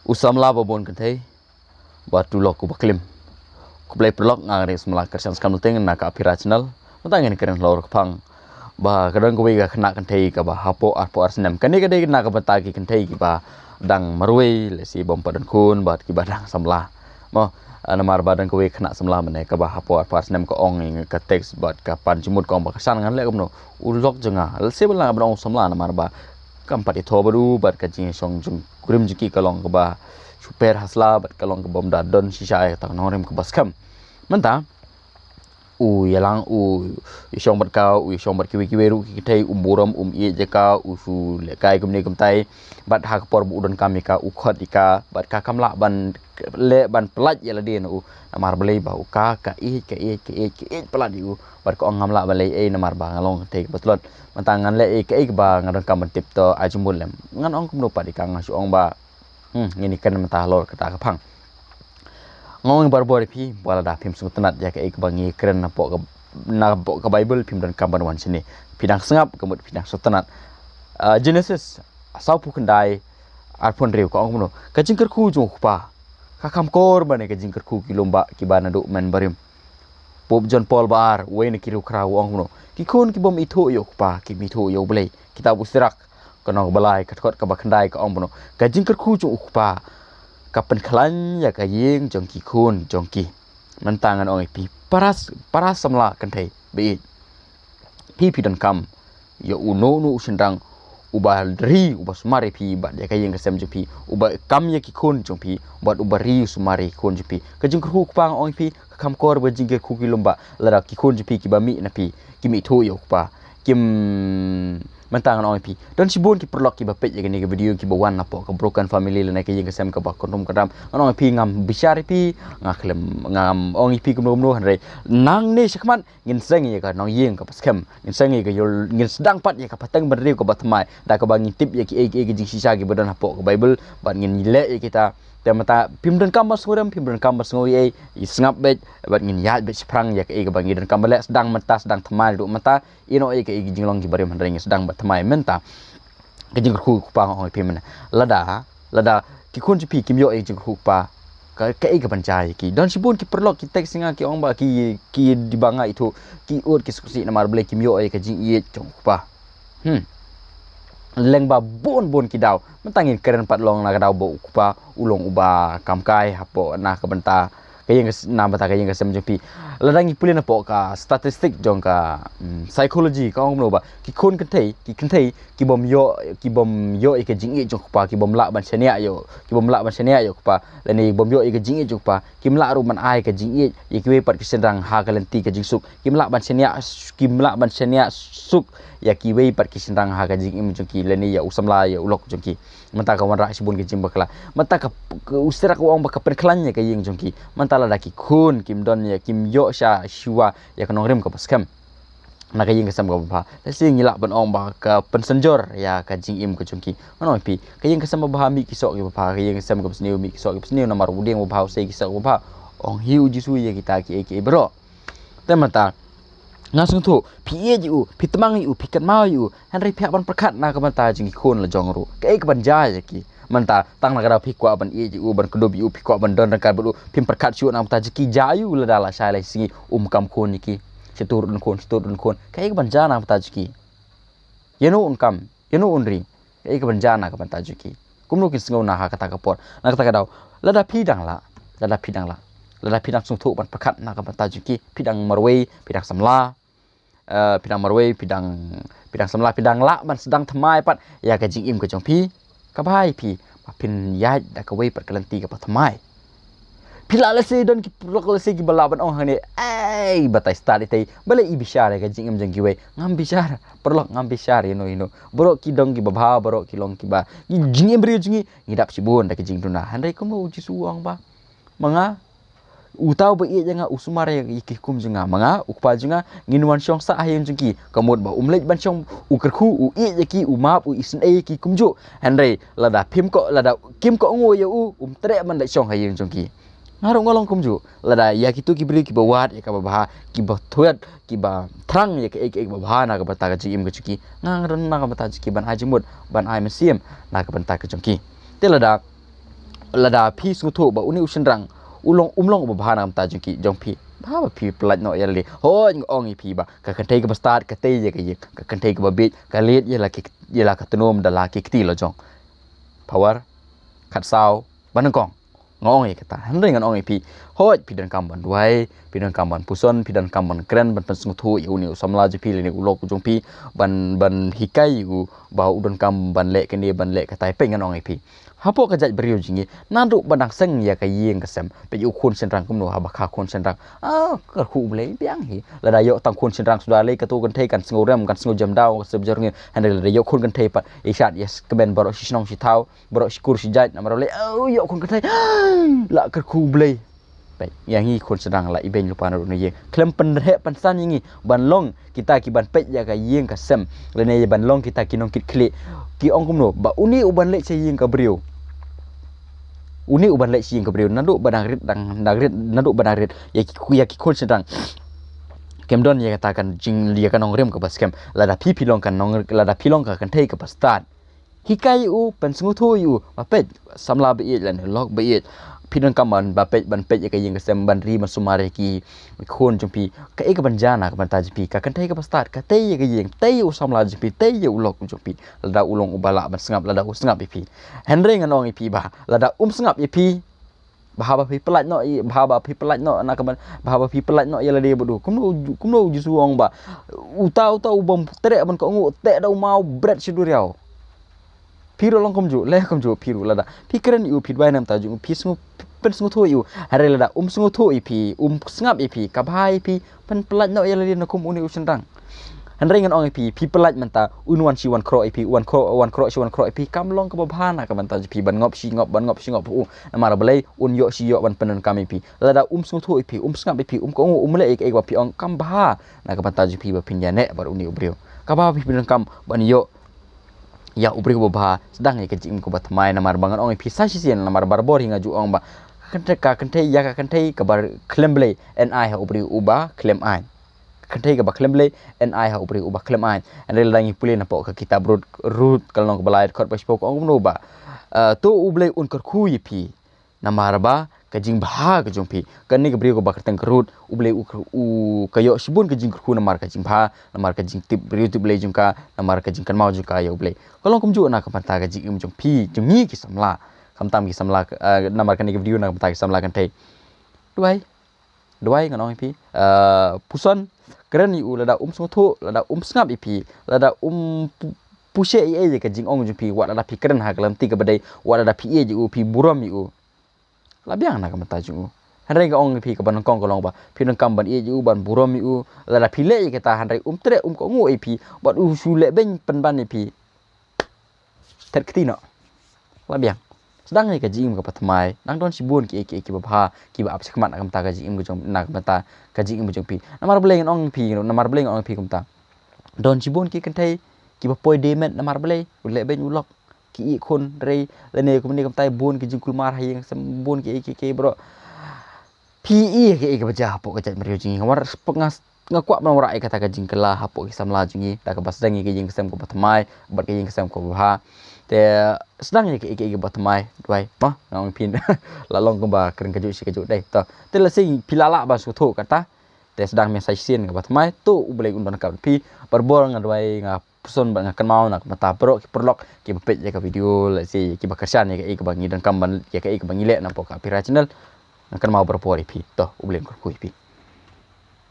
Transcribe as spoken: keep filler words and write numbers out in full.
U samla ba bun kynthei bad u lok uba klim. Khublei paralok, nga dei u samla Christian Skam Luting na ka Aphira Channel. Mynta ngin kren halor ka phang ba ka don kawei ka khynnah kynthei kaba hapoh arphew ar snem. Kane ka dei na ka bynta ki kynthei kiba dang marwei, lehse bym pat don khun bad kiba dang samla. Mo, ah, namar ba don kawei ka khynnah samla mynne kaba hapoh arphew ar snem ka ong ïa ka text bad ka pan jingmut ka ong ba Christian, ngan leh kumno, u lok jong nga. Lehse ba lah ban ong samla namar ba kam pat ithuh bad u bad ka jingïashong jong kurim jong ki ka long kaba shu per ha sla bad ka long kaba ym da don shisha ïa kata ka nongrim kaba skhem. Mynta u ïalang, u ïashong bad ka, u ïashong bad kiwei kiwei ruh ki kynthei, um burom, um ïeit ïa ka, u shu lehkai kumne kumtai. Bad ha ka por ba u donkam ïa ka, u khot ïa ka, bad ka kam lah ban leh ban pyllait ïa lade na u. Namar balei ba u ka, ka ïeit, ka ïeit, ka ïeit, ka ïeit palat ïa u. Bad ka ong ngam lah ban leh ei namar ba nga long kynthei kaba tlot. Mynta ngan leh ei kaei kaba nga donkam ban tip, to ai jingmut lem. Ngan ong kumno pat ïa ka, nga shu ong ba, hmm, ngin ïakren mynta halor kata ka phang. Nga ong barabor ïa phi ba lada phim sngewtynnat ïa kaei kaba ngi kren napoh ka, napoh ka Bible, phim donkam ban wan shane. Phi dang sngap ka mut phi dang sngewtynnat. Ah, Genesis sawphew khyndai, arphew hynriew ka ong kumno, ka jingkyrkhu jong u kpa ka kham kor ban ïa ka jingkyrkhu ki lum bah kiba naduh mynbarim. Pope John Paul ba ar, uwei na ki riewkhraw, u ong kumno, ki khun ki bym ithuh ïa u kpa kim ithuh ïa U Blei. Kitab u Sirak, ka lynnong ba lai, ka dkhot kaba khyndai ka ong kumno, ka jingkyrkhu jong u kpa ka pynkhlaiñ ïa ka ïing jong ki khun jong ki. Mynta ngan ong ïa phi para, para samla kynthei ba ïeit, phi phi donkam ïa uno uno u shynrang uba ri, uba sumar ïa phi bad ïa ka ïing ka sem jong phi, uba kam ïa ki khun jong phi bad uba ri u sumar ïa ki khun jong phi. Ka jingkyrkhu u kpa, nga ong ïa phi, ka kham kor bad ka jingkyrkhu ki lum bah. Lada ki khun jong phi kiba mih na phi kim ithuh ïa u kpa, kim, mynta ngan ong ïa phi, don shibun ki paralok kiba peit ïa kane ka video kiba wan napoh ka broken family lane ka ïing ka sem kaba kynrum kynram. Ngan ong ïa phi, ngam bishar ïa phi, nga khlem, ngam ong ïa phi kumno kumno, hynrei nangne shakhmat ngin seng ïa ka nongïing kaba skhem, ngin seng ïa ka ïoh, ngin sdang pat ïa ka pateng bynriew kaba thymmai da kaba ngin tip ïa kiei kiei ki jingshisha kiba don hapoh ka Bible bad ngin leh ïa kita. Te mynta phim donkam ban sngewrem, phim donkam ban sngew ei ei, sngap beit bad ngin ïaid beit shaphrang ïa kaei kaba ngi donkam ban leh. Sdang mynta, sdang thymmai, naduh mynta ïehnoh ïa kaei ki jinglong kiba rim, hynrei ngin sdang bad thymmai mynta. Ka jingkyrkhu u kpa, nga ong ïa phi mynne, lada, lada ki khun jong phi kim ïoh ïa ka jingkyrkhu u kpa, ka, kaei kaban jia ïa ki? Don shibun ki paralok ki text ïa nga ki ong ba ki, ki dei ba nga ithuh, ki ud ki sngewsih namar balei kim ïoh ïa ka jingïeit jong u kpa. Hmm. Lyngba bun bun ki daw. Mynta ngin kren pat long na ka daw ba u kpa u long uba kam kai hapoh na ka bynta ka ïing ka s-, na ka bynta ka ïing ka sem jong phi. Lada ngi pule napoh ka statistic jong ka, mm, psychology, ka ong kumno ba ki khun kynthei, ki kynthei ki bym ïoh, ki bym ïoh ïa ka jingïeit jong u kpa, ki bym lah ban shaniah ïoh, ki bym lah ban shaniah ïoh u kpa, lane bym ïoh ïa ka jingïeit jong u kpa, kim lah ruh ban ai ka jingïeit ïa kiwei pat ki shynrang ha ka lynti ka jingsuk. Kim lah ban shaniah, kim lah ban shaniah suk ïa kiwei pat ki shynrang ha ka jingim jong ki, lane ïa u samla, ïa u lok jong ki. Mynta ka wanrah shibun ki jingbakla. Mynta ka, ka u Sirak u ong ba ka pynkhlaiñ ïa ka ïing jong ki. Mynta lada ki khun kim don ïa, kim ïoh sha shuwa ïa ka nongrim kaba skhem na ka ïing ka sem kaba bha, lehse ngi lah ban ong ba ka pynsynjor ïa ka jingim ka jong ki. Ngan ong ïa phi, ka ïing ka sem kaba bha mih ki soh kiba bha, ka ïing ka sem kaba sniew mih ki soh kiba sniew, namar u dieng uba bha u sei ki soh kiba bha. Ong hi u Jisu ïa kita kiei kiei baroh. Te mynta nga sngewthuh phi ïeit ïa u, phi tmang ïa u, phi kynmaw ïa u, hynrei phi hap ban pyrkhat na ka bynta jong ki khun la jong ruh, kaei kaban jia ïa ki. Mynta tang na ka daw phi kwah ban ïeit ïa u, ban kdup ïa u, phi kwah ban don ryngkat bad u, phim pyrkhat shuh na ka bynta jong ki. Jia ïa u lada lashai lashisngi um kam khun ïa ki. Shatu ruh don khun, shatu ruh don khun, kaei kaban jia na ka bynta jong ki? Ïano un kam, ïano un ri, kaei kaban jia na ka bynta jong ki? Kumno kin sngew na ha kata ka por, na kata ka daw? Lada phi dang lah, lada phi dang lah, lada phi dang sngewthuh ban pyrkhat na ka bynta jong ki, phi dang marwei, phi dang samla, eh, phi dang marwei, phi dang, phi dang samla, phi dang lah ban sdang thymmai pat ïa ka jingim ka jong phi, ka bha ïa phi ba phin ïaid da kawei pat ka lynti kaba thymmai. Phi lah lehse don ki paralok lehse kiba lah ban ong hangne, "Ei, batai stad itei, balei i bishar ïa ka jingim jong kiwei?" Ngam bishar paralok, ngam bishar ïano ïano. Baroh ki dong kiba bha, baroh ki long kiba, ki jingim briew jong ngi, ngi dap shibun da ki jingduna. Hynrei kumno u Jisu u ong ba ma nga, uta uba ïeit ïa nga u sumar ïa ki hukum jong nga. Ma nga, u Kpa jong nga, ngin wan shong sah ha ïing jong ki. Ka mut ba um leit ban shong, u kyrkhu, u ïeit ïa ki, u map, u isynei ïa ki kumjuh. Hynrei lada phim ko, lada kim kohnguh ïa u, um treh ban leit shong ha ïing jong ki. Nga ruh nga long kumjuh. Lada ïa kito ki briew kiba wad ïa kaba bha, kiba thied, kiba thrang ïa kaei kaei kaba bha na ka bynta ka jingim ka jong ki, nga nga don na ka bynta jong ki ban ai jingmut, ban ai mynsiem na ka bynta ka jong ki. Te lada Lada phi sngewthuh ba une u shynrang u long, um long uba bha na ka bynta jong ki, jong phi, bha ba phi pyllait noh ïa lade. Hooid, nga ong ïa phi ba ka kynthei kaba stad ka tei ïa ka ïing, ka kynthei kaba bieit ka leit ïa la ki, ïa la ka tnum da la ki kti la jong. Power khatsaw ba nyngkong. Nga ong ïa kata, hynrei ngan ong ïa phi, hooid, phi donkam ban duwai, phi donkam ban puson, phi donkam ban kren, ban pynsngewthuh ïa une u samla jong phi lane u lok jong phi, ban, ban hikai u ba u donkam ban leh kane, ban leh katai. Peit, ngan ong ïa phi, hapoh ka jaitbynriew jong ngi, naduh ba dang seng ïa ka ïing ka sem, peit u khun shynrang kumno, haba kha khun shynrang, ah, kyrkhu U Blei biang hi. Lada ïoh tang khun shynrang suda lei, kato kynthei kan sngewrem, kan sngewjemdaw, kan sngewjemdaw. Hynrei lada ïoh khun kynthei pat, i shad ïa kmen baroh shi shnong shi thaw, baroh shi kur shi jait, namar U Blei, oh, ïoh khun kynthei, la kyrkhu U Blei. Peit, ïa ngi khun shynrang la ibeiñ lypa naduh na ïing. Khlem pynrheh pynsan ïa ngi ban long kita ki ban peit ïa ka ïing ka sem, lane ban long kita ki nongkitkhlieh. Ki ong kumno ba une u ban leit sha ïing ka briew, une u ban leit sha ïing ka briew, naduh ba dang rit, dang, dang rit, naduh ba dang rit ïa ki, ïa ki khun shynrang, kem don ïa kata kan jing, ïa ka nongrim kaba skhem. Lada phi, phi long ka nong, lada phi long ka kynthei kaba stad, hikai u, pynsngewthuh u ba peit, samla ba ïeit lane lok ba ïeit, phi donkam ban, ba peit, ban peit ïa ka ïing ka sem, ban ri ban sumar ïa ki khun jong phi. Kaei kaban jia na ka bynta jong phi? Ka kynthei kaba stad ka tei ïa ka ïing, tei ïa u samla jong phi, tei ïa u lok jong phi. Lada u long uba lah ban sngap, lada u sngap ïa phi. Hynrei ngan ong ïa phi ba lada um sngap ïa phi, bha ba phi pyllait noh ïa, bha ba phi pyllait noh na ka ban, bha ba phi pyllait noh ïa lade bad u. Kumno, kumno u Jisu u ong ba uta, uta u bym treh ban kohnguh, teh da u maw bret sha duriaw. Phi ruh long kumjuh, leh kumjuh phi ruh. Lada phi kren ïa u, phi duwai na ka bynta jong u, phi sngew, pynsngewthuh ïa u. Hynrei lada um sngewthuh ïa phi, um sngap ïa phi, ka bha ïa phi pynpyllait noh ïa lade na kum une u shynrang. Hynrei ngan ong ïa phi, phi pyllait mynta, un wan shi wan khroh ïa phi, wan khroh, wan khroh shi wan khroh ïa phi, kam long kaba bha na ka bynta jong phi ban ngop shi ngop, ban ngop shi ngop ha u. Namar balei? Un ïoh shi ïoh ban pyndonkam ïa phi. Lada um sngewthuh ïa phi, um sngap ïa phi, um kohnguh, um leh ïa kaei kaba phi ong, kam bha na ka bynta jong phi ba phin ïaineh bad une u briew. Ka bha ba phi pyndonkam ban ïoh ïa u briew uba bha, sdang ïa ka jingim kaba thymmai. Namar ba ngan ong ïa phi sa shisien, namar barabor hi nga ju ong ba ka kynthei, ka kynthei, ïa ka kynthei kaba khlem Blei yn ai ha u briew uba khlem aiñ. Ka kynthei kaba khlem Blei yn ai ha u briew uba khlem aiñ. Hynrei lada ngi pule napoh ka kitab Ruth, Ruth ka lynnong kaba lai, dkhot ba shiphew, ka ong kumno ba, eh, to U Blei un kyrkhu ïa phi namar ba ka jingbha ka jong phi. Kane ka briew kaba kyrteng ka Ruth, U Blei u, u, ka ïoh shibun ka jingkyrkhu namar ka jingbha, namar ka jingtip briew tip Blei jong ka, namar ka jingkynmaw jong ka ïa U Blei. Ka long kumjuh na ka bynta ka jingim jong phi, jong ngi ki samla. Khamtam ki samla, eh, namar kane ka video na ka bynta ki samla kynthei. Duwai. Duwai ngan ong ïa phi. Eh, puson, kren ïa u, lada um sngewthuh, lada um sngap ïa phi, lada um pu-, push ïa, ïa ka jingong jong phi, wat lada phi kren ha ka lynti kaba dei, wat lada phi ïeit ïa u, phi burom ïa u. La biang na ka bynta jong u. Hynrei nga ong ïa phi, kaba nyngkong ka long ba phi donkam ban ïeit ïa u, ban burom ïa u. Lada phi leh ïa kata, hynrei um treh, um kohnguh ïa phi, bad u shu lehbeiñ pynban ïa phi, thet kti noh. La biang. Sdang ïa ka jingim kaba thymmai. Nang don shibun kiei kiei kiba bha kiba ap shakhmat na ka bynta ka jingim ka jong, na ka bynta ka jingim ka jong phi. Namar balei ngan ong ïa phi, namar balei ngan ong ïa phi kumta? Don shibun ki kynthei kiba poi dei met namar balei? U lehbeiñ u lok, ki ïeh khun rei, lane kumne kumtai, bun ki jingkulmar ha ïing sem, bun kiei kiei kiei baroh. Phi ïohi ïa kaei kaba jia hapoh ka jaitbynriew jong ngi. Nga, nga kwah ban wanrah ïa kata ka jingkylla hapoh ki samla jong ngi da kaba sdang ïa ka ïing ka sem kaba thymmai bad ka ïing ka sem kaba bha. Te sdang ïa kaei kaei kaba thymmai, duwai. Mo, nga ong ïa phi, la long kumba kren kajuh shi kajuh dei. To, te lehse phi la lah ban sngewthuh kata. Te sdang, mih sa shisien kaba thymmai, to U Blei un donkam bad phi. Barabor nga duwai, nga puson bad nga kynmaw na ka bynta baroh ki paralok kiba peit ïa ka video, lehse kiba kyrshan ïa kaei kaba ngi donkam ban, ïa kaei kaba ngi leh napoh ka Pira Channel. Nga kynmaw barabor ïa phi. To, U Blei un kyrkhu ïa phi.